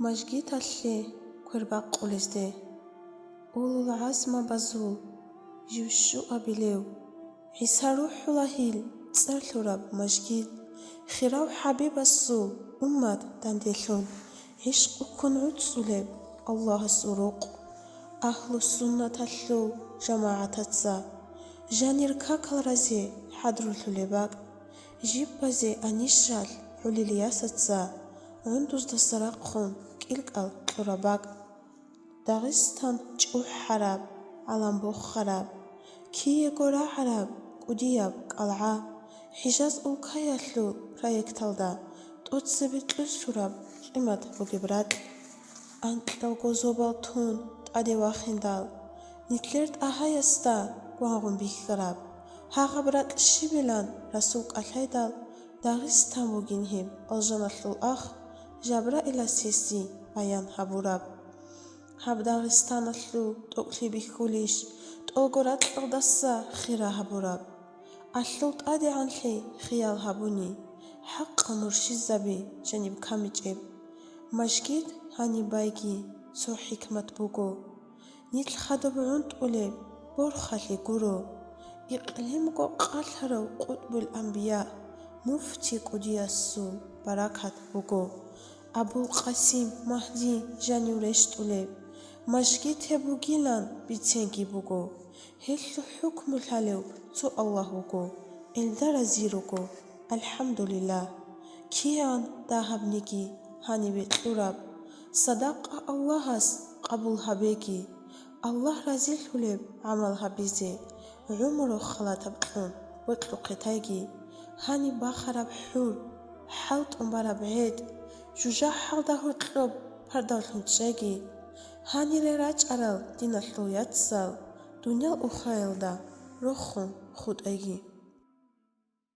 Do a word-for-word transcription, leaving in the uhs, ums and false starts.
Мажгиталъе квер бакъулезде. Улул гӀазмабазул жив щуабилев, ГӀиса РухӀулагьил цӀар лъураб мажгит, хирав ХӀабибасул уммат данделъун, гӀишкъ уккун гӀуцӀулеб Аллагьасул рукъ, агьлу-суннаталъул жамагӀатаца, жанир какал разе хӀадрулъулеб бакӀ, жиб базе анищал гӀулил ясаца, гӀундуздаса рахъун кӀилкӀал кьураб бакӀ. Дагъистан чӀухӀараб, гӀалам бухараб, киего рагӀараб кӀудияб кӀалгӀа, ХӀижаз улкаялъул проекталда тӀоцебе кьур лъураб къимат бугеб ракь. Анкьалго зобал тун тӀаде вахиндал, нилъер ТӀагьаясда гвангъун бихьараб, гьагъаб ракь щибилан Расул кӀалъайдал, Дагъистан бугин гьеб алжаналъул ах, Жабраилас гьесие баян гьабураб. Гьаб Дагъистаналъул тӀокӀлъи бихьулищ, тӀолго ракьалдаса хира гьабураб? Алъул тӀадегӀанлъи хиял гьабуни, хӀакъа муршидзаби жаниб камичӀеб. Мажгит гьаниб байги цо хӀикмат буго. Нилъ хадуб гӀунтӀулеб борхалъи гуро. Икълимго къалъарав къутӀбул анбия, муфти кӀудиясул баракат буго. Абулкъасим Магьди жанив рещтӀулеб, мажгит гьеб бугилан биценги буго. Гьелъул хӀукму лъалев цо Аллагь вуго, гьелда рази руго, алхӀамдулиллагь. КигӀан дагьабниги гьанибе кьураб, садакъа Аллагьас къабул гьабеги, Аллагь разилъулеб гӀамал гьабизе гӀумру халатаб кьун бокьухъе тайги, гьаниб бахараб хӀур, хӀалтӀун бараб гӀетӀ, жужахӀалда гьоркьоб пардавлъун чӀеги, гьанире рачӀарал диналъул яцал дуниял ухраялда рохун хутӀеги.